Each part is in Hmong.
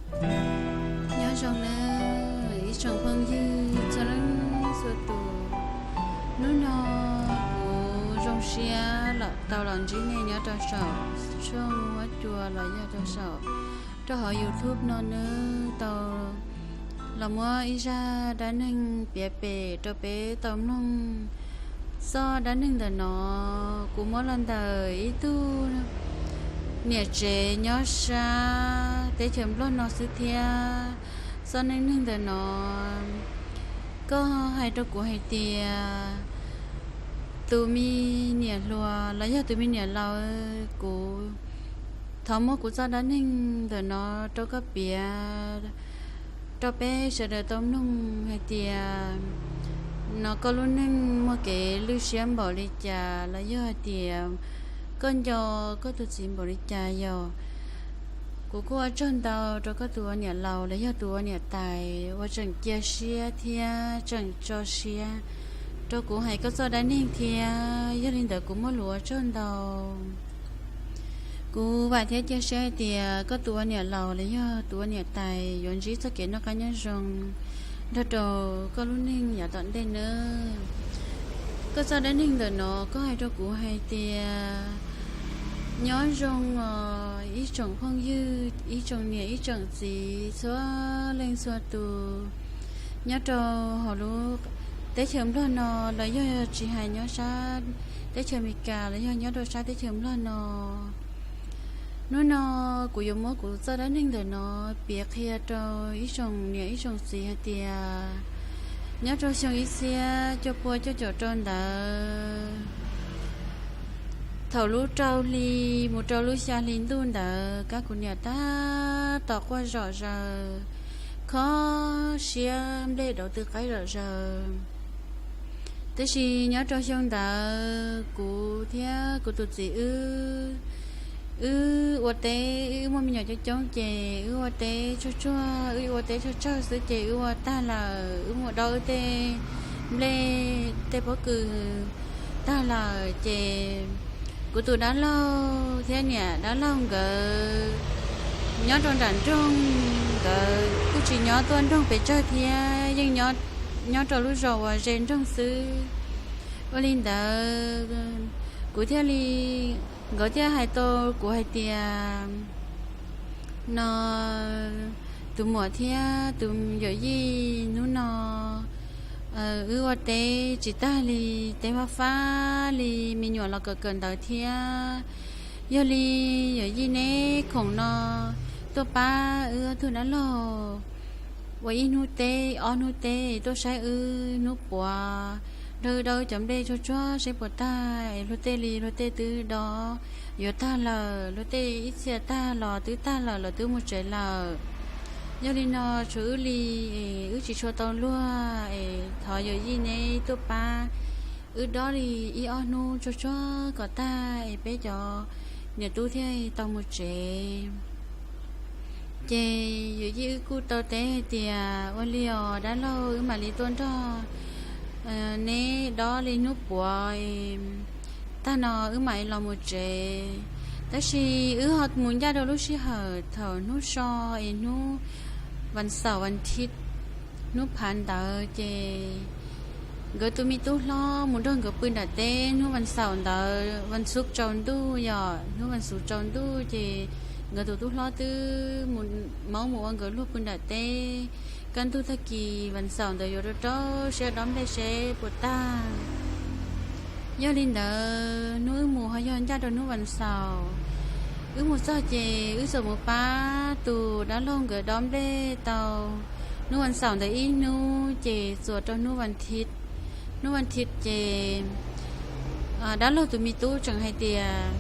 Nyob zoo nawb ib tsoom phooj ywg txhua leej txhua tus. Hnub no kuv zoo siab los tau los ntsib nej nyob rau saum tshooj huab cua los yog rau saum, rau hauv YouTube no nawb. Tau los muab ib zaj dab neeg piav pem rau peb tau mloog. Txoj dab neeg ntawm no kuv muab los ntawm ib tug niam tsev nyob sab teb chaws Nplog no xwb thiab. Txoj neej neeg ntawm no koj hais rau kuv hais tias tus me niam hluas los yog tus me niam laus, kuv thov muab kuv txoj dab neeg ntawm no rau koj piav rau peb sawv daws tau mloog hais tias no koj lub neej muaj kev lwj siab npaum li cas los yog hais tias koj nco koj tus txiv npaum li cas yog. Kuv kuj ua tsaug ntau rau koj tus ua niam laus los yog tus ua niam tais uas tseem cia siab thiab tseem tso siab rau kuv hais koj txoj dab neeg thiab. Yog li ntawd kuv muaj lus ua tsaug ntau. Kuv vam thiab cia siab hais tias koj tus ua niam laus los yog tus ua niam tais yuav ntsib txoj kev noj qab nyob zoo nrog rau koj lub neej yav tom ntej nawb. Koj txoj dab neeg ntawm no koj hais rau kuv hais tias nyob zoo os ib tsoom phooj ywg, ib tsoom niam ib tsoom txiv txhua leej txhua tus nyob rau hauv lub teb chaws Nplog no los yog tsis hais nyob sab teb chaws Amelikas los yog nyob rau sab teb chaws Nplog no. Hnub no kuv yuav muab kuv txoj dab neeg ntawm no piav qhia rau ib tsoom niam ib tsoom txiv hais tias nyob rau xyoo ib txhiab cuaj pua cuaj caum rau ntawd, thaum lub rau hli mus rau lub xya hli ntuj ntawd kab kuv niam tab tom quaj zom zaws, kho siab nplej dauv tw qaib zom zaws. Tab sis nyob rau xyoo ntawd kuv thiab kuv tus txiv wb, wb ua teb, wb muaj me nyuam coob coob ces wb ua teb tsuag tsuag, wb ua teb tsawg tsawg xwb ces wb ua tag lawm, wb mus dob wb tej nplej tej pob kws tag lawm ces kuv tus dab laug thiab niam dab laug nkawd nyob rau nram nroog, nkawd kuj tsis nyob tuaj nroog pes tsawg thiab, yeej nyob rau lub zos uas ze nroog xwb. Ua li ntawd kuv thiaj li, nkawd thiaj hais tau kuv hais tias no tus muam thiab tus yawm yij, hnub no wb ua teb tsis tag li, teb fab fab li, me nyuam los kawm kawm ntawv thiab. Yog li yawm yij neb khoom no tuaj pab wb tug dab laug ua ib hnub teb ob hnub teb, tuaj saib wb hnub puav, nrog wb dob wb cov nplej tsuag tsuag seb puas tag es luag tej li luag tej twb dob yuav tag lawm, luag tej ib txhia tag los twb tag lawm los twb mus tsev lawm. Yog li no tshuav wb li es wb tsis tshua tau luag es thov yawm yij neb tuaj pab wb dob li ib ob hnub tsuag tsuag kom tag es peb cov niam tub thiaj tau mus tsev. Ces yawm yij wb kuj tau teb hais tias ua li os dab laug, wb mam li tuaj nrog neb dob li hnub puav, tag no wb mam li los mus tsev. Tab sis wb ho mus ncaj rau lub sij hawm thaum hnub so es hnub vas xaum vas thiv, hnub phav ntawd ces nkawd tus me tub hlob mus nrog nkawd pw nram teb hnub vas xaum ntawd, vas xuv tsaus ntuj, yog hnub vas xuv tsaus ntuj ces nkawd tus tub hlob twb mus, maub mus ua nkawd luag pw nram teb. Kaj ntug tag kis vas xaum ntawd yuav rau rau siab dob nplej seb puas tag. Yog li ntawd hnub wb mus ho yog ncaj rau hnub vas xaum. Wb mus txog ces wb txawm mus pab tus dab laug nkawd dob nplej tau hnub vas xaum ntawd ib hnub ces txuas rau hnub vas thiv. Hnub vas thiv ces dab laug tus me tub tseem hais tias,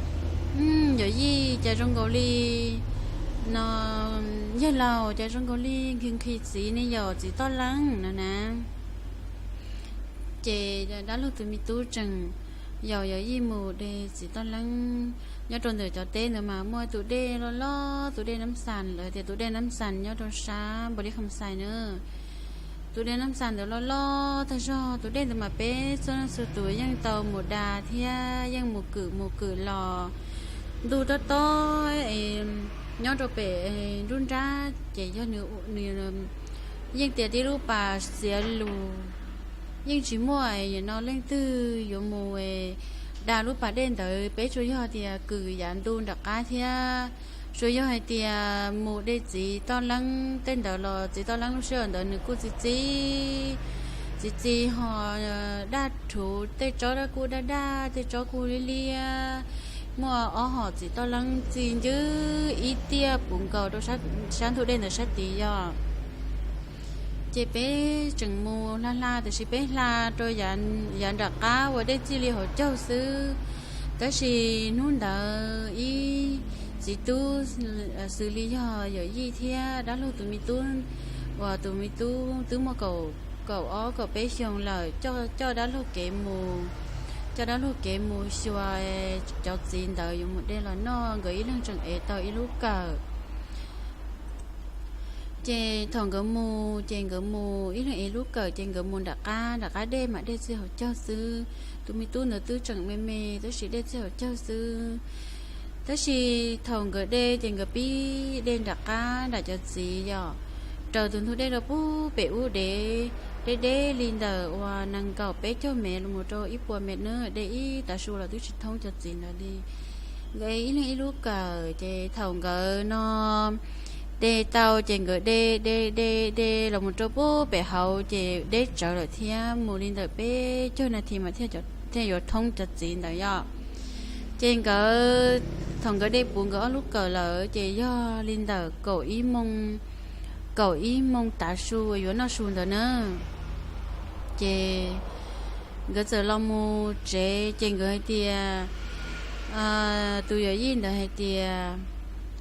yawm yij, cas zoo nkaus li no, yawg laus, cas zoo nkaus li nqhis nqhis txiv ne, yaum txiv toj leeb no na. Ces dab laug tus me tub tseem yaum yawm yij mus de txiv toj leeb. Nyob rau ntawm cov teb ntawd mas muaj tus dej loj loj, tus dej Nab Xas, lawv tias tus dej Nab Xas nyob rau sab Npaus Lis Kham Xais na. Tus dej Nab Xas ntawd loj loj tag zog, tus dej ntawd mas peb txhua leej txhua tus yeej tau mus da thiab yeej mus kwm mus kwm los. Ntuj tob tob es nyob rau pem nruab nrab ces yog nws, nws yeej tias tib lub pas xiav lug, yeej tsis muaj no leej twg yuav mus da lub pas dej ntawd. Peb tsuas yog tias kwm yav ntu nram qab thiab, tsuas yog hais tias mus de txiv toj leeb tej ntawd los txiv toj leeb lub sij hawm ntawd nws kuj txi txiv, txi txiv ho daj rhuv, tej tsob daj kuj daj daj, tej tsob kuj liab liab. Muaj ob hom txiv toj leeb txi ncw ib tiaj puv nkaus rau sab ntug dej ntawd sab tid yog. Ces peb tseem mus hla hla, tiam sis peb hla rau yav nram qab uas dej txij li hauv caug xwb. Tab sis hnub ntawd ib txiv tub xws li yog yawm yij thiab dab laug tus me tub, uas tus me tub twb muaj kaum ob kaum peb xyoo lawm, coj dab laug kev mus, coj dab laug kev mus xyuas cov txiv ntawd yuav mus de los noj. Nkawd ib leeg tseem ev tau ib lub kawm. Ces thaum nkawd mus ces nkawd mus ib leeg ev lub kawm ces nkawd mus nram qab, nram qab dej mas dej txij hauv caug xwb. Tus me tub ntawd twb tseem me me tab sis dej txij hauv caug xwb. Tab sis thaum nkawd de ces nkawd pib de nram qab nram cov txiv yom, raws tus ntug dej rau pub pem ub de, deb deb li ntawm uas nees nkaum peb caug mev los rau ib puas mev na, de ib tav su los twb tsis thoob cov txiv ntawd li. Nkawd ib leeg ib lub kawm ces thaum nkawd no de tau ces nkawd de de de de los mus rau pub pem hauv ces deb tsawv lawm thiab, mus li ntawm peb caug nas this mas thiaj yuav thoob cov txiv ntawd yom. Ces nkawd, thaum nkawd de puv nkawd ob lub kawm lawm ces yog li ntawm kaum ib moo, kaum ib moo tav su yuav noj su ntawd na. Ces nkawd txawm los mus tsev ces nkawd hais tias, tus yawm yij ntawd hais tias,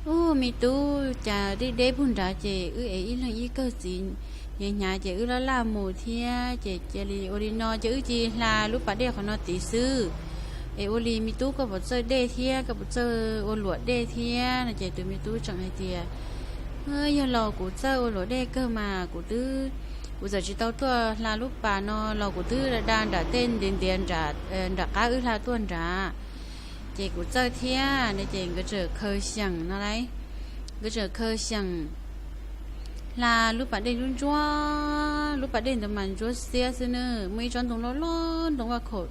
Ub, me tub, cas deb deb puag nrad ces wb ev ib leeg ib kawm txiv hnyav hnyav ces wb laj laj mus thiab ces cia li ua li no ces wb cia li hla lub pas dej qhov no tid xwb. Es ua li me tub koj puas txawj dej thiab koj puas txawj ua luam dej thiab no? Ces tus me tub tseem hais tias, Yog laus kuv txawj ua luam dej kawg mas, kuv twb, kuv txawm tsis tau tuaj hla lub pas no los kuv twb da nram tej ntiav ntiav nram qab wb hla tuaj nrad, ces kuv txawj thiab no. Ces nkawd txawm khaws xyeem no lauj, nkawd txawm khaws xyeem hla lub pas dej ntsuab ntsuab, lub pas dej ntawd mas ntsuab xiab xwb na, muaj ib tsob ntoo loj loj ntoo vaj khaum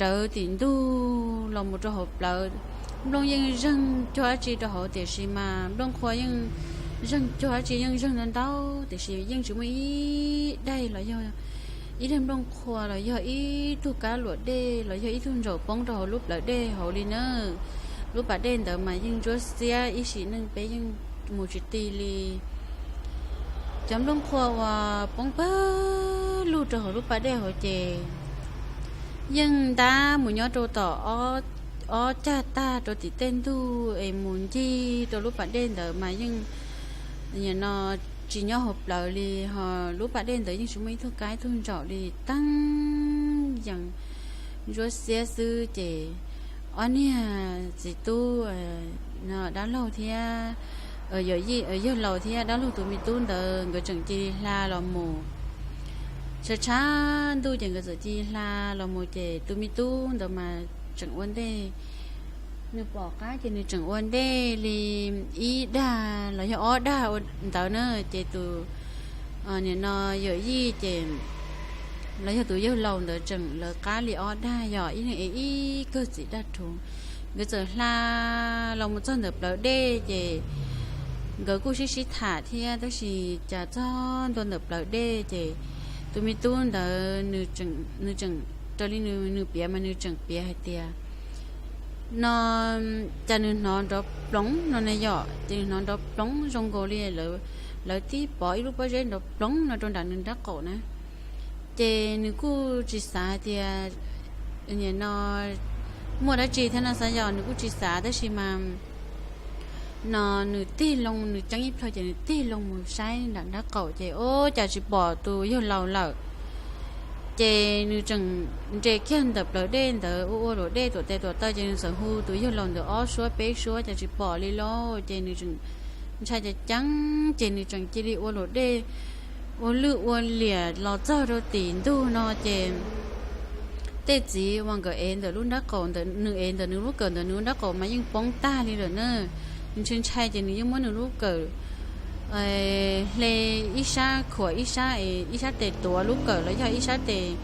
rawv tim ntug los mus rau hauv plawv. Nplooj yeej zeeg cuag dab tsi rau hauv tiam sis mas nplooj qhua yeej zeeg cuag dab tsi, yeej zeeg ntau ntau tiam sis yeej tsis muaj ib daig los yog ib daig nplooj qhua los yog ib tug kab luam dej los yog ib tug ntsaum poob rau hauv lub plawv dej hauv li na. Lub pas dej ntawd mas yeej ntsuab xiab ib sim neej peb yeej mus tsis ti li. Cov nplooj qhua uas poob pawg lug rau hauv lub pas dej hauv ces yeej ntab mus nyob rau tom ob cag tag rau tim tej ntug es mus ncig rau lub pas dej ntawd mas yeej no tsis nyob hauv plawv li, ho lub pas dej ntawd yeej tsis muaj ib tug kab ib tug ntsaum li, teeb yees ntsuab xiab xwb. Ces ob niag txiv tub, dab laug thiab, yawm yij, yawg laus thiab dab laug tus me tub ntawd nkawd tseem cia li hla los mus. Tshav tshav ntuj ces nkawd txawm cia li hla los mus ces tus me tub ntawd mas tseem ua ntej, nws pom qab ces nws tseem ua ntej li ib dag los yog ob dag ua ntawd na. Ces tus, nim no yawm yij ces los yog tus yawg laus ntawd tseem lawv qab li ob dag, yog ib leeg ev ib kawm txiv daj rhuv. Nkawd txawm hla los mus txog ntawm plawv dej ces nkawd kuj sib sib tham thiab, tab sis cas txog ntua ntawm plawv dej ces tus me tub ntawd nws tseem, raws li nws piav mas nws tseem piav hais tias no, cas nws hnov nrov ploov no na yom, ces nws hnov nrov ploov zoo nkaus li lawv tib pov ib lub pob zeb nrov ploov no rau nram nws nrab qaum na. Ces nws kuj tsis xav hais tias no muaj dab tsi thiab no xav yog nws kuj tsis xav, tab sis mas no nws tig loo, nws ceeb ib plhaw ces nws tig loo mus saib nram nrab qaum ces ua cas tsis pom tus yawg laus lawm. Ces nws tseem nres kiag ntawm plawv dej ntawd ua ua luam dej tuam tes tuam taw ces nws txawm hu tus yawg laus ntawd ob suab peb suab cas tsis pom li lauj. Ces nws tseem ntshai ceev ceeb ces nws tseem cia li ua luam dej ua lwj ua liam los txog rau tim ntug no ces tej txiv uas nkawd ev ntawm lub nrab qaum ntawd, nws ev ntawm nws lub kawm ntawd nws lub nrab qaum mas yeej poob tag li lawm na. Nws ntshai ntshai ces nws yeej muab nws lub kawm hle ib sab khuam ib sab, ib sab tes tuav lub kawm los yog ib sab tes,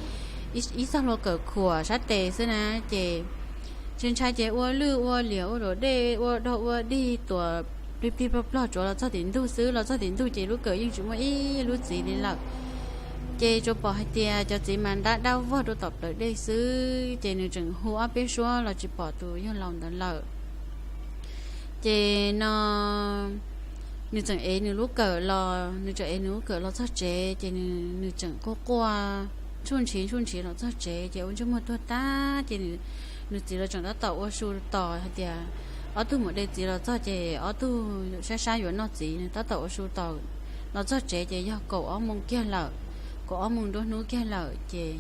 ib txoj hlua kawm khuam sab tes xwb na. Ces ntshai ntshai ces ua lwj ua liam ua luam dej ua dog ua dig tuam plig plig plog plog tsuav los txog tim ntug xwb. Los txog tim ntug ces lub kawm yeej tsis muaj ib lub txiv li lawm. Ces tsuas pom hais tias cov txiv mas ntab dab vog rau tom plawv dej xwb. Ces nws tseem hu ob peb suab los tsis pom tus yawg laus ntawd lawm. Ces no nws tseem ev nws lub kawm los, nws tseem ev nws lub kawm los txog tsev ces nws tseem quaj quaj ntsuj ntshiv ntsuj ntshiv los txog tsev ces ua ntsej muag tuag tag. Ces nws txiv los tseem tab tom ua su tos hais tias, ob tug mus de txiv los txog ces ob tug sab sab yuav noj txiv, tab tom ua su tos los txog tsev ces yog kaum ob moos kiag lawm, kaum ob moos nruab hnub kiag lawm ces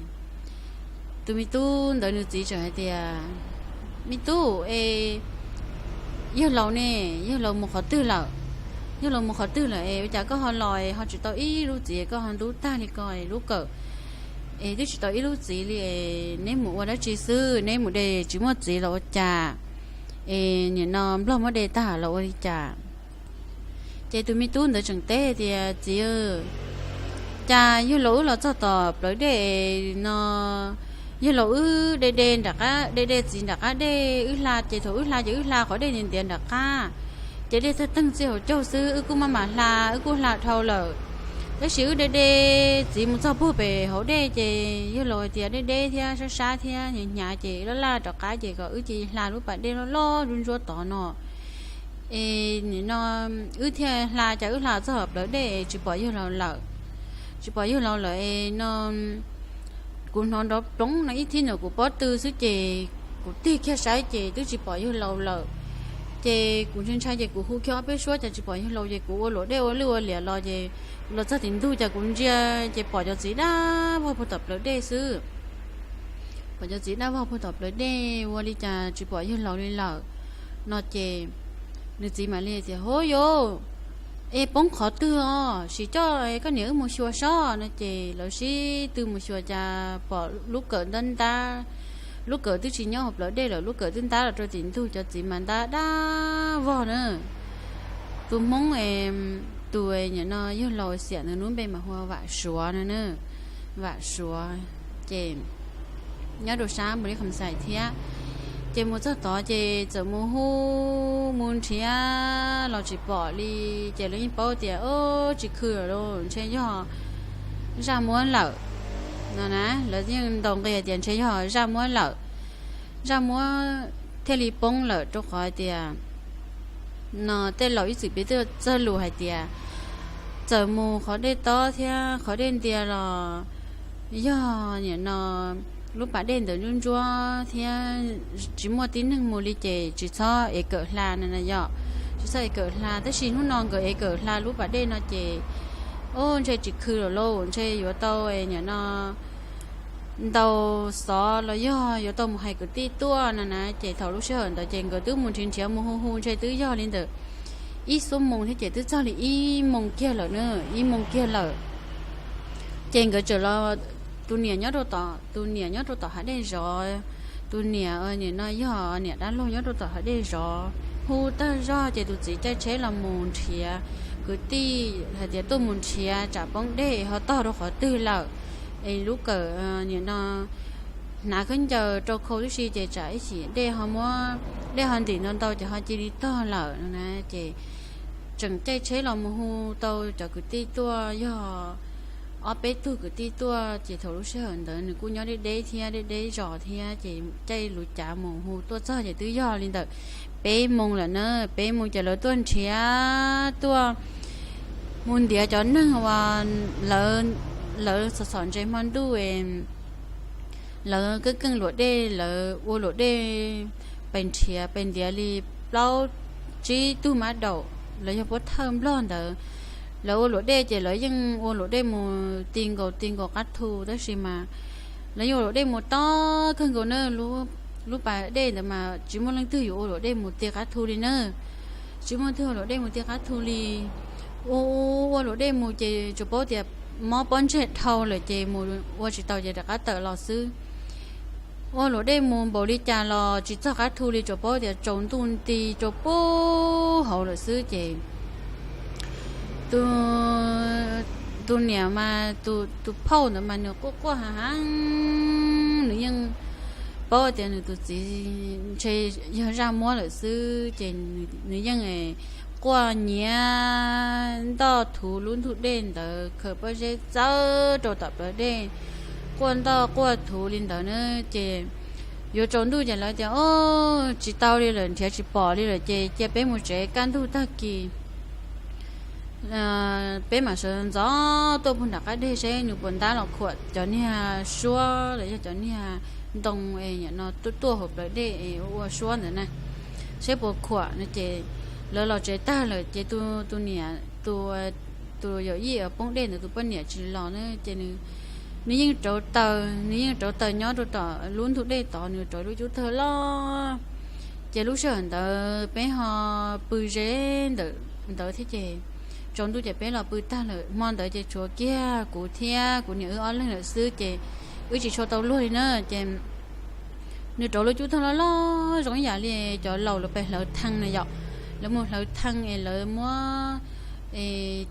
tus me tub ntawd nws txiv tseem hais tias, me tub e, yawg laus ne, yawg laus mus qhov twg lawm? Yawg laus mus qhov twg lawm es ua cas koj ho los es ho tsis tau ib lub txiv, koj ho ntub tag li ko es lub kawm es twb tsis tau ib lub txiv li es neb mus ua dab tsi xwb, neb mus de tsis muaj txiv los ua cas? Es nim no nplog muab de tag los ua li cas? Ces tus me tub ntawd tseem teb tias, txiv, cas yawg laus wb los txog tom plawv dej no, yawg laus wb de de nram qab, de de txiv nram qab dej wb hla, ces thaum wb hla ces wb hla qhov dej ntiav ntiav nram qab, ces dej tawg teeg txij hauv caug xwb, wb kuj maj mam hla, wb kuj hla dhau lawm. Tab sis wb de de txiv mus txog puag pem hauv dej ces yawg laus hais tias deb deb thiab sab sab thiab hnyav hnyav ces laj laj rov qab ces kom wb cia li hla lub pas dej loj loj ntsuab ntsuab tod no. Es nim no wb thiaj hla, cas wb hla txog plawv dej tsis pom yawg laus lawm, tsis pom yawg laus lawm es no kuv hnov nrov ploov no ib thib ntawm kuv pob tw xwb ces kuv tig kiag saib ces twb tsis pom yawg laus lawm. Ces kuv ntshai ntshai ces kuv hu kiag ob peb suab cas tsis pom yawg laus ces kuv ua luam dej ua lwj ua liam los ces los txog tim ntug cas kuv ntsia ces pom cov txiv daj vog puag tom plawv dej xwb. Pom cov txiv daj vog puag tom plawv dej ua li cas tsis pom yawg laus li lawm no ces nws txiv mam li tias, hov yov, es poob qhov twg os, sim coj koj niam wb mus xyuas sob no ces lawv sib tw mus xyuas cas pom lub kawm ntab ntab, lub kawm twb tsis nyob hauv plawv dej lawm, lub kawm twb ntab los rau tim ntug, cov txiv mas ntab daj vog na. Tus Hmoob, tus nim no yawg laus xiam ntawd lub npe mas hu ua Vam Suav no na, Vam Suav. Ces nyob rau sab npus li kham xais thiab. Ces mus txog tod ces txawm mus hu mus nrhiav los tsis pom li. Ces lawv yeej paub tias, o, tsis khw lawm lauj, ntshe yog zaj muab lawm no na. Lawv yeej ntaus nqi hais tias ntshe yog zaj muab lawm, zaj muab thiaj li poob lawm rau qhov hais tias no tej laus ib txwm piv txwv lus hais tias txawm mus qhov dej tob thiab qhov dej ntiav los yog nim no lub pas dej ntawd ntsuab ntsuab thiab tsis muaj tib neeg mus li ces tsis txhob ev kawm hla no na yom. Tsis txhob ev kawm hla, tab sis hnub no nkawd ev kawm hla lub pas dej no ces, o, ntshe tsis khw lawm lauj, ntshe yuav tau nim no ntaus xov los yog yuav tau mus hais kwv tij tuaj no na. Ces thaum lub sij hawm ntawd ces nkawd twb mus nrhiav nrhiav mus hu hu ntshe twb yog li ntawm ib xuab moos thiab ces twb txog li ib moos kiag lawm na, ib moos kiag lawm. Ces nkawd tseem los, tus niam nyob rau tom, tus niam nyob rau tom hav dej zov, tus niam nim no yog niam dab laug nyob rau tom hav dej zov, hu tag zog ces tus txiv caij tsheb los mus nrhiav kwv tij hais tias tuaj mus nrhiav tsam poob dej ho tog rau qhov twg lawm, es lub kawm nim no hnav khaub ncaws rau khau tib si ces tsam ib chim dej ho muab, dej ho ntim ntau ntau ces ho cia li tog lawm no na. Ces tseem caij tsheb los mus hu tau cov kwv tij tuaj yog ob peb tug kwv tij tuaj, ces thaum lub sij hawm ntawd nws kuj nyob deb deb thiab, deb deb zos thiab, ces caij lub cav mus hu tuaj txog ces twb yog li ntawm peb moos lawm na. Peb moos ces lawv tuaj nrhiav tuaj mus ntiav cov neeg uas lawv txhom txhom ntses hmo ntuj, lawv keej keej luam dej, lawv ua luam dej pes nrhiav pes ntiav li plaub tsib tug mab daum, lawv yog puab thawj nplog ntawd. Lawv ua luam dej ces lawv yeej ua luam dej mus ti nkaus ti nkaus qab thu, tab sis mas lawv yeej ua luam dej mus tob kawg nkaus na. Lub pas dej ntawd mas tsis muaj leej twg yuav ua luam dej mus ti qab thu li na. Tsis muaj leej twg ua luam dej mus ti qab thu li. Ua, ua luam dej mus ces tsuas paub tias mob pob ntseg dhau lawm ces mus ua tsis tau ces rov qab tawm los xwb. ua luam dej mus npaum li cas los tsis txog qab thu li, tsuas paub tias tsaus ntuj nti rau pub hauv lawm xwb ces tus, tus niam mas tus, tus phauj ntawd mas nws quaj quaj heev heev, nws yeej paub tias nws tus txiv ntshe yog zaj muab lawm xwb ces nws yeej quaj nyiav ntoj thuv lub ntug dej ntawd, khaws pob zeb txawb rau tom plawv dej, quaj ntoj quaj thuv li ntawd na. Ces yuav tsaus ntuj ces lawv tias, Au, tsis tau li lawm, nrhiav tsis pom li lawm ces cia peb mus tsev, kaj ntug tag kis peb mam sawv ntxov tuaj puag nram qab deg seb nws puas ntab los khuam cov niag suab los yog cov niag ntoo es no tuaj tuaj hauv plawv dej es ua suab ntawd na, seb puas khuam no ces lawv los tsev tag lawm ces tus, tus niam, tus, tus yawm yij poob dej ntawd tus poj niam tsis los na ces nws yeej rauv taws, nws yeej rauv taws nyob rau tom lub ntug dej tod, nws rauv lub cub tawg loj. Ces lub sij hawm ntawd peb ho pw ze ntawm ntawd thiab ces tsaus ntuj ces peb los pw tag lawm. Hmo ntawd ces tshuav kiag kuv thiab kuv niam wb ob leeg lawm xwb ces wb tsis tshua tau luag li na ces nws rauv lub cub tawg loj loj zoo ib yam li cov laus lawv pes hlawv thee na yom, lawv mus hlawv thee es lawv muab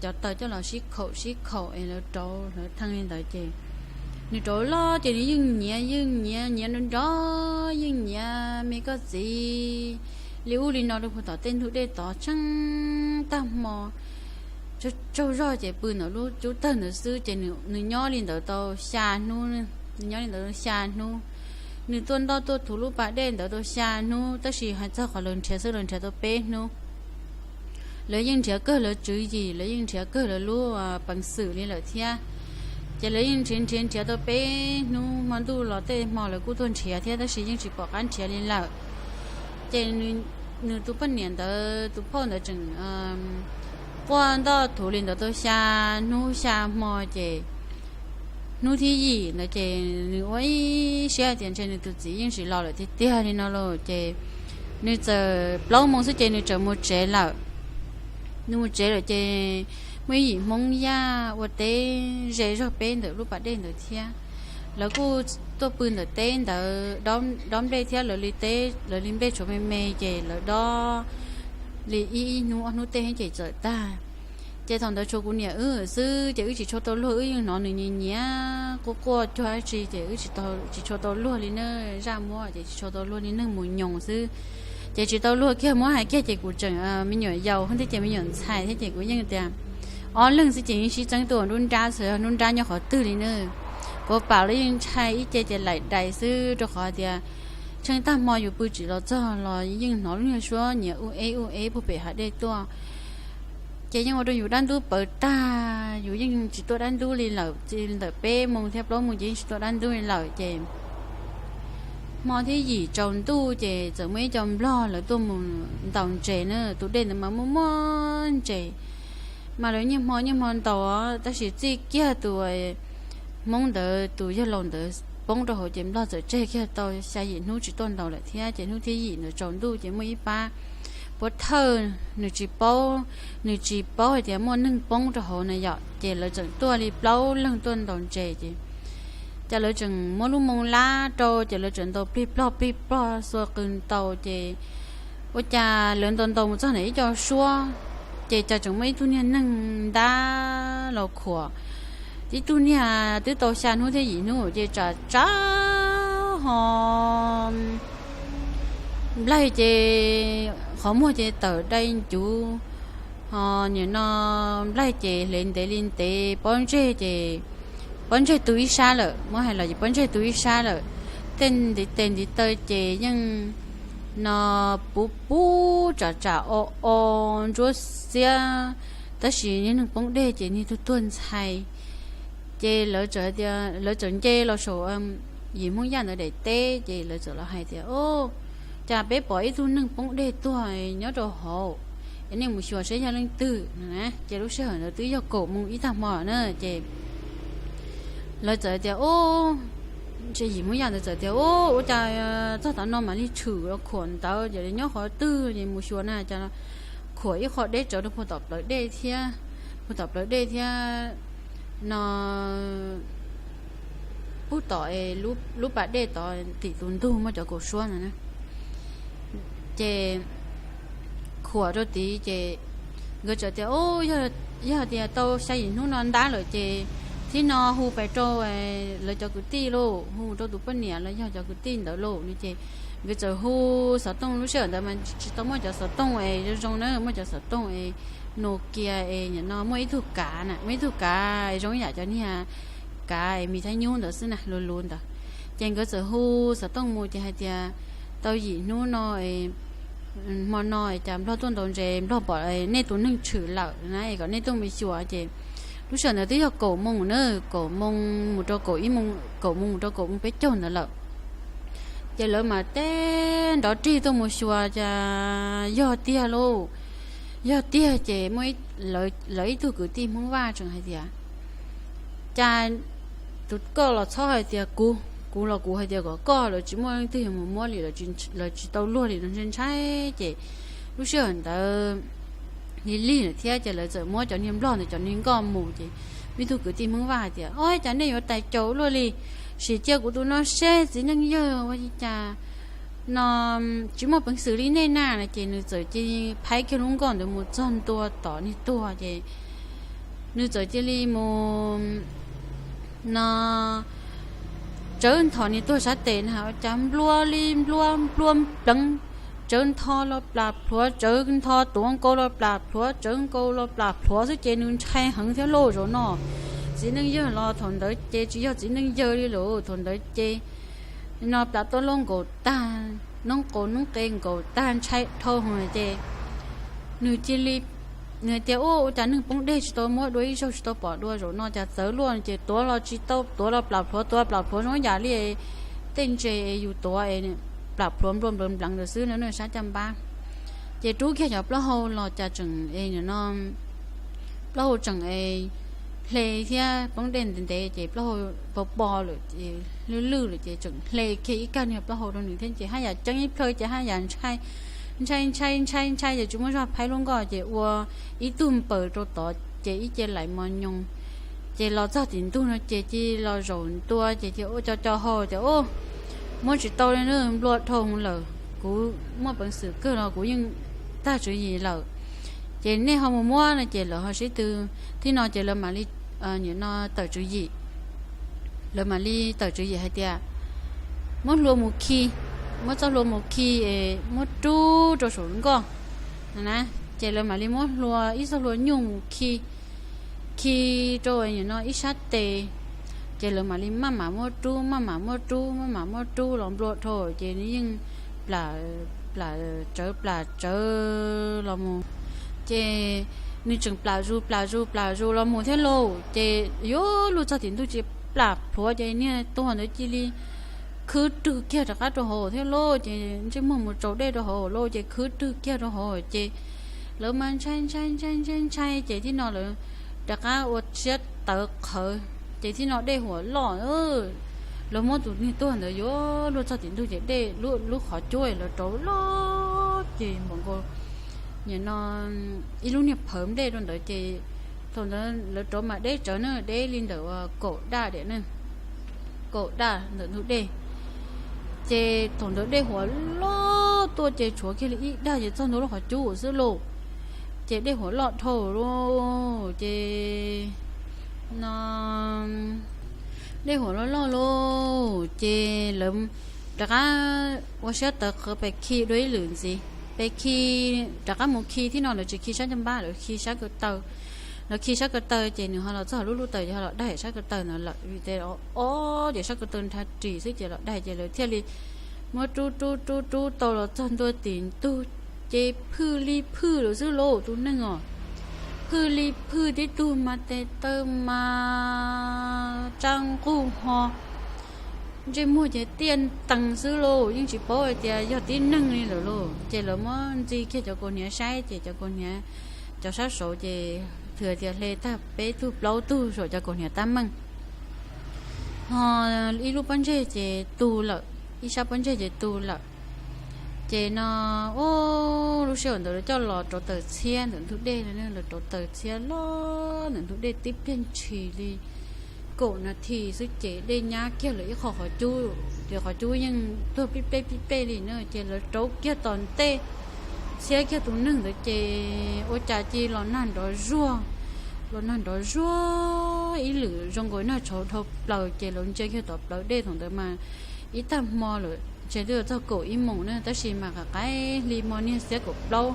cov taws coj los sib khaum sib khaum es lawv rauv hlawv thee li ntawd ces nws rauv loj ces nws yeej nyiav yeej nyiav nyiav nrov nrov, yeej nyiav me koj txiv li ub li no rau puag tom tej ntug dej tod tsheej tag hmo. Tsaug zog ces pw ntawm lub cub tawg ntawd xwb ces nws nyob li ntawd tau xya hnub, nws nyob li ntawd tau xya hnub. Nws tuaj ntoj tuaj thuv lub pas dej ntawd tau xya hnub, tab sis hais txog qhov lawv nrhiav xwb lawv nrhiav tau peb hnub. Lawv yeej nrhiav kawg lawv tswv yim, lawv yeej nrhiav kawg lawv lub peev xwm li lawm thiab. Ces lawv yeej nrhiav nrhiav nrhiav tau peb hnub, hmo ntuj los tej hmo lawv kuj tuaj nrhiav thiab tab sis yeej tsis pom qab nrhiav li lawm. Ces nws tus poj niam ntawd tus phauj ntawd tseem quaj ntoj thuv li ntawd tau xya hnub xya hmo ces hnub thib yim ntawd ces nws ua ib siab tias ntshe nws tus txiv yeej tsis los lawm tiag tiag li no los ces nws txawm plaub moos xwb ces nws txawm mus tsev lawm. Nws mus tsev lawm ces muaj ib yim Hmoob Yaj ua teb ze zog peb ntawm lub pas dej ntawd thiab. Lawv kuj tuaj pw ntawm teb ntawd dob nplej thiab, lawv li teb lawv li nplej tshuav me me ces lawv dob li ib ib hnub ob hnub tej ces txawm tag. Ces thaum ntawd tshuav kuv niam wb xwb ces wb tsis tshua tau luag, wb yeej hnov nws nyiav nyiav quaj quaj cuag dab tsi ces wb tsis tau, tsis tshua tau luag li na, zaj muab ces tsis tshua tau luag li, neeg mus nyoos xwb. Ces tsis tau luag kiag, muab hais kiag ces kuv tseem me nyuam yaus thiab ces me nyuam ntxhais thiab ces kuv yeej tias ob leeg xwb ces yeej sib txeeb tuaj ua nruab nrab xwb, nruab nrab nyob qhov twg li na. Kuv pam los yeej ntshai ib ce ces laim dais xwb rau qhov tias tsheej tag hmo yus pw tsis los txog los yeej hnov lub niag suab nyiav ub eb ub eb puag pem hav dej tuaj. Ces yeej ua rau yus dab ntub pawv tag, yus yeej tsis tuaj dab ntub li lawm, ntawm peb moos thiab plaub moos ces yeej tsis tuaj dab ntub li lawm ces hmo thib yim tsaus ntuj ces txawm muaj ib co nplog lawv tuaj mus ntaus ntses na, tus dej ntawd mas muaj muaj ntses. Mas lawv niaj hmo niaj hmo ntaus, tab sis txij kiag tus Hmoob ntawd tus yawg laus ntawd poob rau hauv ces nplog txawm tseg kiag tau xya yim hnub tsis tuaj ntaus lawm thiab. Ces hnub thib yim ntawd tsaus ntuj ces muaj ib pab puav thawj, nws tsis paub, nws tsis paub hais tias muaj neeg poob rau hauv na yom, ces lawv tseem tuaj li plaub leeg tuaj ntaus ntses ces, ces lawv tseem muab lub moo lab rau ces lawv tseem ntaus plig plog plig plog xua qws ntaus ces ua cas lawv ntaus ntaus mus txog ntawm ib co suab, ces cas tseem muaj ib tug niag neeg ntab los khuam. Ib tug niag twb tau xya hnub thiab yim hnub ces tsam tsam ho nplaig ces qhov muag ces tawm dai ncuv, ho nim no nplaig ces hle ntev li ntev, pob ntseg ces pob ntseg tu ib sab lawm, muab hais los ces pob ntseg tu ib sab lawm. Tej ntiv tes ntiv taw ces yeej no puv puv tsam tsam o o ntsuab xiab, tab sis niag neeg poob dej ces niag tuag tuag ntxhais. Ces lawv txawm tias, lawv txawm nce los saum yim Hmoob Yaj ntawd daim teb ces lawv txawm los hais tias, Au, cas peb pom ib tug neeg poob dej tuag nyob rau hauv, es nej mus xyuas saib yog leej twg no na. Ces lub sij hawm ntawd twb yog kaum moos ib tag hmo na ces lawv txawm tias, Au, yim Hmoob Yaj ntawd txawm tias, Au, ua cas txog tav no mam li tshwm los khuam ntawd, ces nyob qhov twg es mus xyuas na, cas khuam ib qho deb tsawv rau puag tom plawv dej thiab, puag tom plawv dej thiab no ub tom es lub pas dej tod tim tus ntug muaj cov kaum suab ntawd na. Ces khuam rau tid ces nkawd txawm tias, Yog tias tau xya yim hnub no ntab lawm ces thib no hu pais rau lawv cov kwv tij lauj, hu rau tus poj niam los yog cov kwv tij ntawd lauj no. Ces nkawd txawm hu xov tooj, lub sij hawm ntawd mas tsis tau muaj cov xov tooj es zoo zoo na, muaj cov xov tooj es Nokia es nim no muaj ib tug kav na, muaj ib tug kav zoo ib yam cov niag kav es mis thab nyub ntawd xwb na, luv luv ntawd. Ces nkawd txawm hu xov tooj mus ces hais tias, Tau yim hnub no hmo no cas nplog tuaj ntaus ntses, nplog pom nej tus neeg tshwm lawm na, es kom nej tuaj mus xyuas. Ces lub sij hawm ntawd twb yog kaum moos na, kaum moos mus rau kaum ib moos, kaum moos mus rau kaum moos peb caug ntawd lawm. Ces lawv mas teb nrov rig tuaj mus xyuas cas yog tiag lauj. Yog tiag ces muaj lawv ib tug kwv tij Hmoob Vaj tseem hais tias, Cas tus koj los txhob hais tias kuv, kuv los kuv hais tias kom koj, lawv tsis muaj leej twg yuav mus muab li, lawv tsis tau luag li no. Ntshai ntshai ces lub sij hawm ntawd lig lig lawm thiab ces lawv txawm muab cov niag nplog ntawd cov niag nkoj mus ces muaj ib tug kwv tij Hmoob Vaj hais tias, Ov, cas nej yuav tais caus luaj li, sim cia kuv tus no seb txiv neej yawg ua li cas no, tsis muaj peev xwm li nej na no. Ces nws txawm cia li phais kiag lub nkoj ntawd mus txog ntua tom niag tuag ces nws txawm cia li mus no tsawv nthos niag tuag sab tes na, cas nplua li nplua nplua pleev, tsawv ntho los plam plhuav, tsawv ntho tuav nkaus los plam plhuav, tsawv nkaus los plam plhuav xwb ces nws ntshai heev thiab lauj. Zaum no txiv neej yawg los thaum ntawd ces tsis yog txiv neej yawg li lawm, thaum ntawd ces no plam toj loj nkaus tag, noob qau noob qe nkaus tag, ntshai dhau hwv ces nws cia li, nws tias, Ua cas neeg poob dej tsis tau muab dua ib zaug, tsis tau pom dua, zaum no cas txawv luaj. Ces tuav los tsis tau, tuav los plam plhuav, tuav plam plhuav zoo yam li tej ntses yus tuav plam plhuav nplua nplawv npleev ntawd xwb no, sab caj npab. Ces rub kiag cov plaub hau los cas tseem no plaub hau tseem hle thiab poob dej ntev ntev ces plaub hau po po lawm ces lwj lwj lawm ces tseem hle kiag ib kag niag plaub hau rau nws thiab ces haj yam ceeb ib plhaw ces haj yam ntshai ntshai ntshai ntshai ntshai ces tsis muaj zog phaib lub nkoj ces ua ib tug npaws rau tod ces ib ce laim mos nyoos. Ces los txog tim ntug no ces cia li los zaum ntua ces cia li ua co co hau tias, Ub, muab tsis tau li, nplua dhau lawm, kuv muaj peev xwm kawg los kuv yeej tag tswv yim lawm. Ces nej ho mus muab no ces lawv ho sib tw, thib no ces lawv mam li nim no tawm tswv yim. Lawv mam li tawm tswv yim hais tias, Muab hlua mus khi, muab txoj hlua mus khi, muab rub rau saum nkoj na. Ces lawv mam li muab hlua, ib txoj hlua nyuj mus khi, khi rau nim no ib sab tes. Ces lawv mam li maj mam muab rub, maj mam muab rub, maj mam muab rub los nplua dhau ces nws yeej plam, plam tsawv, plam tsawv los mus. Ces nws tseem plam zus plam zus plam zus los mus thiab lauj. Ces yuav luag txog tim ntug ces plam plhuav ces niag tuag ntawd cia li khwb rwg kiag rov qab rau hauv thiab lauj. Ces ntsej muag mus tsaus dej rau hauv lauj, ces khwb rwg kiag rau hauv ces lawv mas ntshai ntshai ntshai ntshai ntshai ces thib no lawv rov qab ua siab tawv qhawv ces thib no dej huam loj. Lawv muab tus niag tuag ntawd yuav luag txog tim ntug ces dej lub qhov cub lawv rauv loj ces npaum nkaus nim no ib lub niag phawv nplej rau ntawd ces thaum ntawd lawv rauv mas deb tsawv na, deb li ntawm kaum daj diam na, kaum daj ntawm ntug dej. Ces thaum ntawd dej huam loj tuaj ces tshuav kiag li ib daj ces txog ntua lub qhov cub xwb lauj. Ces dej huam loj dhau lauj ces no dej huam loj loj lauj ces lawv rov qab ua siab tawv qhawv pes khi dua ib lwm ntxiv, pes khi, rov qab mus khi thib no lawv tsis khi sab caj npab, lawv khi sab ko taw. Lawv khi sab ko taw ces nws ho los txog lub lub taws ces ho los daig sab ko taw ntawd lawm vim tias o ces sab ko taw nrhav ris xwb ces los daig ces lawv thiaj li muab rub rub rub rub tau los txog ntua tim ntug ces phwj li phwj lawm xwb lauj tus neeg os. Phwj li phwj tib tug mas tes taw mas tsab nquj ho ntsej muag ces tiaj ntees xwb lauj, yeej tsis paub hais tias yog tib neeg li lawm lauj. Ces lawv muab ntxi kiag cov kaus hniav saib ces cov kaus hniav, cov sab saud ces thwv tias hle tag peb tug plaub tug saum cov kaus hniav tab meeg. Ho ib lub pob ntseg ces tu lawm, ib sab pob ntseg ces tu lawm. Ces no, ub, lub sij hawm ntawd lawv coj los rauv taws txhiab ntawm ntug dej, lawv rauv taws txhiab loj ntawm ntug dej tib pliag ntshis li kaum nas this xwb ces dej nyab kiag lawm ib qho qhov cub, ces qhov cub yeej tuag pib peb pib peb li na, ces lawv rauv kiag tom ntej, txhiab kiag tus neeg ntawd ces ua cas cia los nag nrov zuag, los nag nrov zuag ib lwm zoo nkaus nag tshauv dhau plaws, ces lawv ntsia kiag tom plawv dej thaum ntawd mas ib tag hmo lawm ces twb yuav txog kaum ib moos na, tab sis mas qaim hli hmo niag xiab kaum plaub,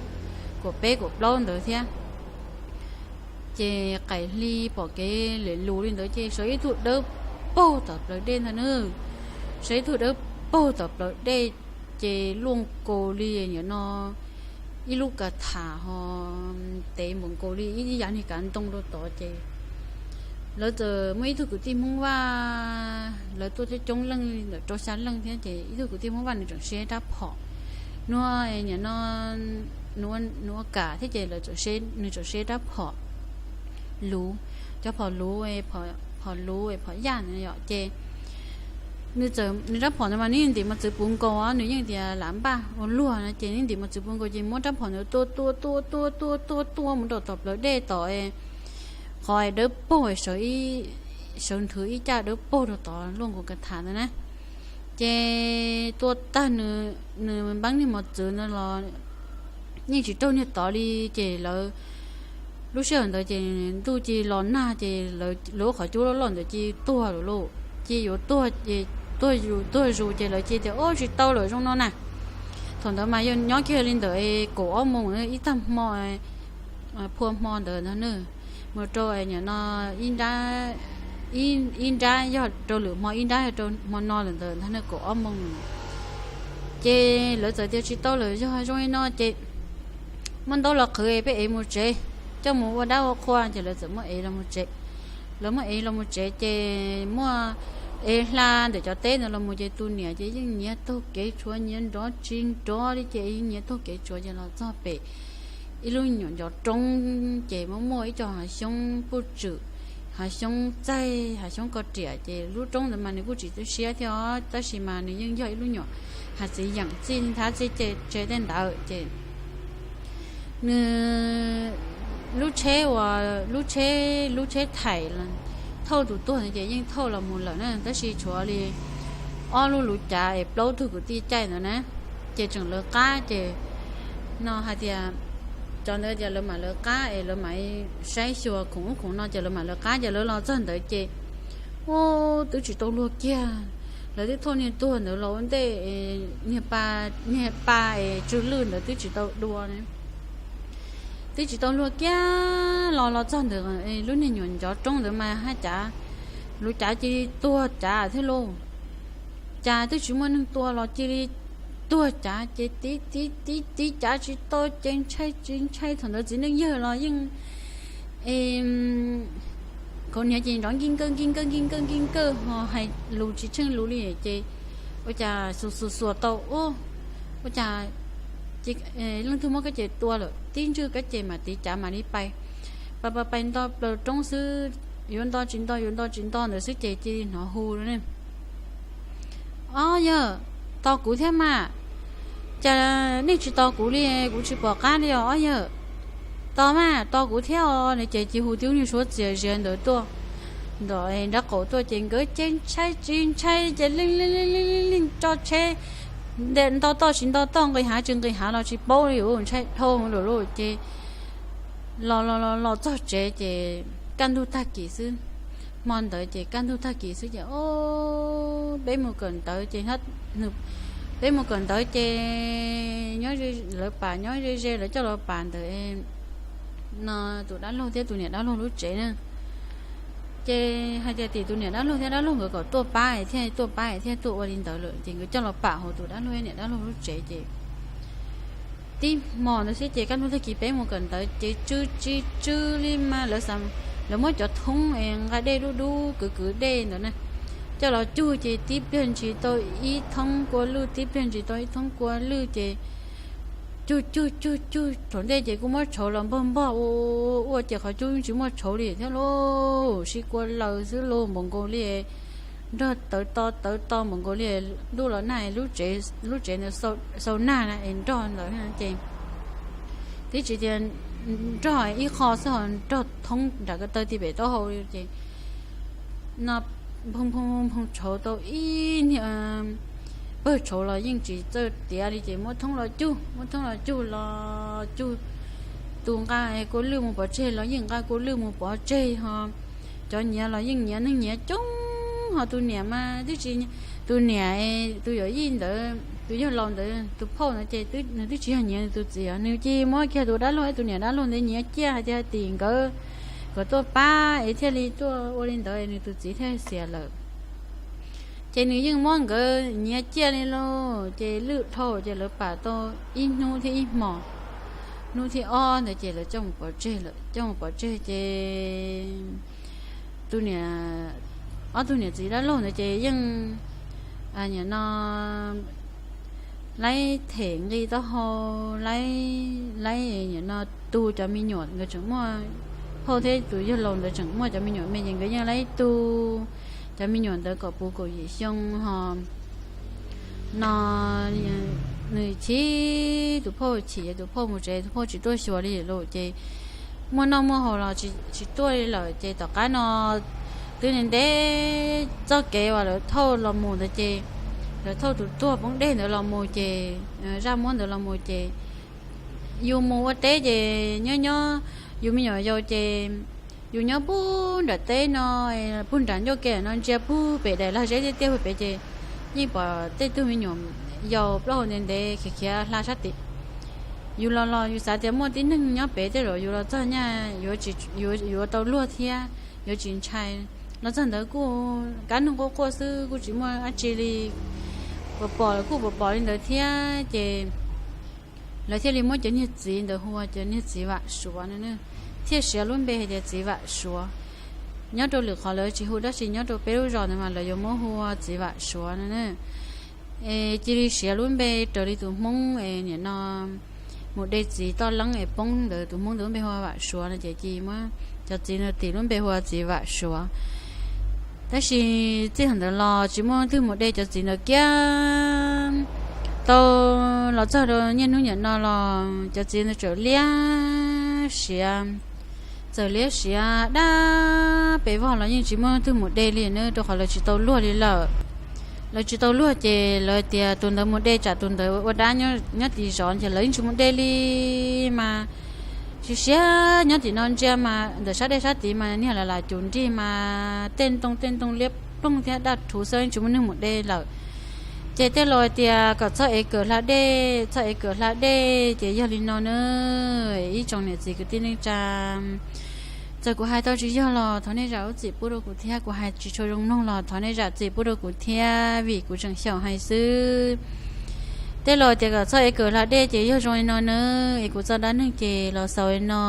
kaum peb kaum plaub ntawd thiab. Ces qaim hli pom kev lem lus li ntawd ces sawv ib tug dawb paug tom plawv dej ntag na, sawv ib tug dawb paug tom plawv dej, ces luaj nkaus li nim no ib lub ka tham ho tev npaum nkaus li ib yav niag kav ntoo rau tod ces lawv txawm muaj ib tug kwv tij Hmoob Vaj, lawv tuaj coob coob leej li ntawm rau xya leej thiab, ces ib tug kwv tij Hmoob Vaj nws tseem seb rab phom, nws nim no nws ua kam thiab ces lawv, nws tseem seb rab phom luv, cov phom luv, phom luv phom yaj na yom, ces nws txawm, nws rab phom ntawd mas nws yeej ntim mos txwv puv nkaus, nws yeej tias lam npaj ua luag no ces nws ntim mos txwv puv nkaus ces muab rab phom ntawd tua tua tua tua tua tua tua mus rau tom plawv dej tod, qhov dawb paug, sawv nthwv ib caj dawb paug rau tod luaj nkaus ka tham ntawd na. Ces tua tag nws, nws npeeb niag mos txwv ntawd los yeej tsis raug niag tod li, ces lawv, lub sij hawm ntawd ces ntuj cia los nag ces lawv lub qhov cub loj loj ntawd cia tuag lawm lauj, cia yuav tuag ces tuag zus tuag zus ces lawv cia tias, Ob, tsis tau lawm zoo no na. Thaum ntawd mas yog nyob kiag li ntawm kaum ob moos ib tag hmo phua hmo ntawd ntag na, mus rau nim no ib nrab, ib nrab yog rau lwm hmo, ib nrab yog rau hmo no lawm ntawd ntag na, kaum ob moos. Ces lawv txawm tias, Tsis tau lawm, yog zoo li no ces muab ntaub los qhwv peb ev mus tsev, coj mus ua dab ua qhua. Ces lawv txawm muab ev los mus tsev. Lawv muab ev los mus tsev ces muaj, ev hla ntawm cov teb ntawd los mus ces tus niam ces yeej nyiav taug kev tshuav, nyiav nrov tsis nrov li ces yeej nyiav taug kev tshuav ces los txog pem ib lub nyuam ncov roob ces muaj muaj ib co hav xyoob puj tswm, hav xyoob txaig, hav xyoob ko riam, ces lub roob ntawd mas nws kuj tsis tu siab thiab os, tab sis mas nws yeej yog ib lub nyuam hav txiv yeem txij nthab txij tse tej ntawd ces nws, lub tsheb uas, lub tsheb, lub tsheb thaim thauj tus tuag ntawd ces yeej thauj los mus lawm na, tab sis tshuav li ob lub luv cav es plaub tug kwv tij caij ntawd na, ces tseem lawv qab ces no hais tias, cov ntawd tias lawv mam lawv qab es lawv mam saib xyuas khoom ub khoom no ces lawv mam lawv qab ces lawv los txog ntawd ces, ub, twb tsis tau luag kiag, lawv twb thauj niag tuag ntawd los ua ntej, niag pa, niag pa es tsw lwj ntawd twb tsis tau dua na, twb tsis tau luag kiag los los txog ntawd, lub niag nyuam ncov roob ntawd mas haj cav, luv cav cia li tuag cav thiab lauj. Cas twb tsis muaj neeg tua los cia li tuag cav ces tiv tiv tiv tiv cav tsis tau ces ntshai tsis ntshai, thaum ntawd txiv neej yawg los yeej, khau niag ces nrov nkij nkawj nkij nkawj nkij nkawj nkij nkawj ho hais lus tsis tsheej lus li ces ua cas xuas xuas xuas tau, ua cas leej twg muab kab ces tua lawm, tib ntswj kab ces mam tiv cav mam li pais, pais pais pais nto plaws roob xwb, yuav nto tsis nto yuav nto tsis nto ntawd xwb ces cia li hnov hu ne, Ob yawg, tos kuv thiab mas, cas nej tsis tos kuv li, kuv tsis pom qab li os ob yawg. Tos mas, tos kuv thiab os no ces cia hu tib lub niag suab txias zias ntawd tuaj, nram nrab qaum tuaj ces nkawd ces ntshai tsis ntshai ces leej leej leej leej leej tso tsheb nto toj tsis nto toj, nqis hav tsis nqis hav los tsis paub li, ntshai dhau lawm lauj ces los los los los txog tsev ces kaj ntug tag kis xwb. Hmo ntawd ces kaj ntug tag kis xwb ces, o, peb mus kawm ntawv ces, peb mus kawm ntawv ces nyob, lawv pam nyob ze ze, lawv coj los pam ntawd no tus dab laug thiab tus niam dab laug lub tsev na. Ces hais tias tim tus niam dab laug thiab dab laug nkawd kom tuaj pab thiaj tuaj pab thiaj tuaj ua li ntawd lawm ces nkawd coj los pam hauv tus dab laug niam dab laug lub tsev ces tib hmo ntawd xwb ces kaj ntug tag kis peb mus kawm ntawv ces tsw tsis tsw li mas lawv, lawv muab cov thoob es nqa dej dub dub kwv kwv dej ntawd na, coj los cug ces tib pliag ntsis tau ib thoob kua lwj, tib pliag ntsis tau ib thoob kua lwj ces cug cug cug cug thaum ntej ces kuj muab tshauv los npog npog ua ua ces qhov cub yeej tsis muaj tshauv li thiab lauj, sib kua laws xwb lauj, npaum nkaus li nrog tawv to tawv to npaum nkaus li ntuj los nag, lub tsev ntawd xau nag na es nrog ntawd ces twb tsis tias nrog ib qho xwb ho nrog thoob nram ko taw ti pem taub hau ces no nphoo nphoo nphoo tshauv tau ib niag pawg tshauv los yeej tsis txawj tiav li ces muab thoob los cug, muab thoob los cug los cug. Tus nqa kua lwj mus pov tseg los yeej nqa kua lwj mus pov tseg ho. Cov nyiav los yeej nyiav neeg nyiav coob ho tus niam mas twb tsis, tus niam, tus yawm yij ntawd, tus yawg laus ntawd tus phauj ntawd ces nws twb tsis yog nyiav nws tus txiv os, nws cia muab kiag tus dab laug, tus niam dab laug ntawd nyiav ciaj hais tias tim nkawd kom tuaj pab es thiaj li tuaj ua li ntawd nws tus txiv thiaj xiam lawm. Ces nws yeej muab nkawd nyiav ciaj li lauj, ces lwj dhau ces lawv pam tau ib hnub thiab ib hmos, hnub thib ob ntawd ces lawv coj mus pov tseg lawm. Coj mus pov tseg ces tus niam, ob tug niam txiv dab laug ntawd ces yeej nim no laib them nqi taub hau, laib, laib nim no tu cov me nyuam, nkawd tseem muaj, phauj thiab tus yawg laus ntawd tseem muaj cov me nyuam me ces nkawd yeej laib tu cov me nyuam ntawd kom puv kaum yim xyoo ho no. Nws chim, tus phauj chim, tus phauj mus tsev, tus phauj tsis tuaj xyuas li lawm ces muaj noj muaj haus los tsis tuaj li lawm ces tom qab no twb ntev txoj kev uas lawv thauj los mus ntawd ces lawv thauj tus tuag poob dej ntawd los mus ces, zaj muab ntawd los mus ces yus mus ua teb ces nyob nyob yus me nyuam yaus ces yus nyob puag nram teb no, puag nram ncauj ke no ntsia puag pem daim lag zeb tiaj tiaj puag pem ces yeej pom tej tug me nyuam yaus plaub hau ntev ntev khiav khiav hla sab tid. Yus los los yus xav tias muaj tib neeg nyob pem tej zaum yus los txog nyaj yuav tau luag thiab yuav tsis ntshai. Los txog ntawd kuj kab noog quaj quaj xwb kuj tsis muaj dab tsi li, pom pom kuj pom pom li ntawd thiab ces lawv thiaj li muab cov niag txiv ntawd hu ua cov niag txiv Vam Suav no, thiaj siv lub npe hais tias txiv Vam Suav. Nyob rau lwm qhov lawv tsis hu dab tsi, nyob rau peb lub zos ntawd mas lawv yuav muab hu ua txiv Vam Suav no. Es cia li siv lub npe raws li tus Hmoob es nim no mus de txiv toj leeb es poob ntawd, tus Hmoob ntawd lub npe hu ua Vam Suav no ces cia li muab cov txiv ntawd tis lub npe hu ua txiv Vam Suav. Tab sis txij thaum ntawd los tsis muaj leej twg mus de cov txiv ntawd kiag. Tau los txog rau niaj hnub niam no los cov txiv ntawd txawm liab siav, txawm liab siav dab pes vog los yeej tsis muaj leej twg mus de li na, rau qhov lawv tsis tau luag li lawm. Lawv tsis tau luag ces lawv tias tus ntawd mus de tsam tus ntawd ua dab nyob tim zos ces lawv yeej tsis mus de li mas siav siav nyob tim no ntsia mas ntawm sab dej sab tid mas niag lam lam cum nrig mas tej ntoo tej ntoo liab ploog thiab daj rhuv xwb, yeej tsis muaj neeg mus de lawm. Ces tej laus tias kom txhob ev kawm hla dej, txhob ev kawm hla dej ces yog li no na. Ib tsoom niam txiv kwv tij neej tsa, txawm kuv hais tau tsis yog los thov nej zam lub txim pub rau kuv thiab, kuv hais tsis tshua zoo mloog los thov nej zam txim pub rau kuv thiab vim kuv tseem xyaum hais xwb. Tej laus tias kom txhob ev kawm hla dej ces yog zoo li no na. Es kuv txoj dab neeg ces los xaus li no.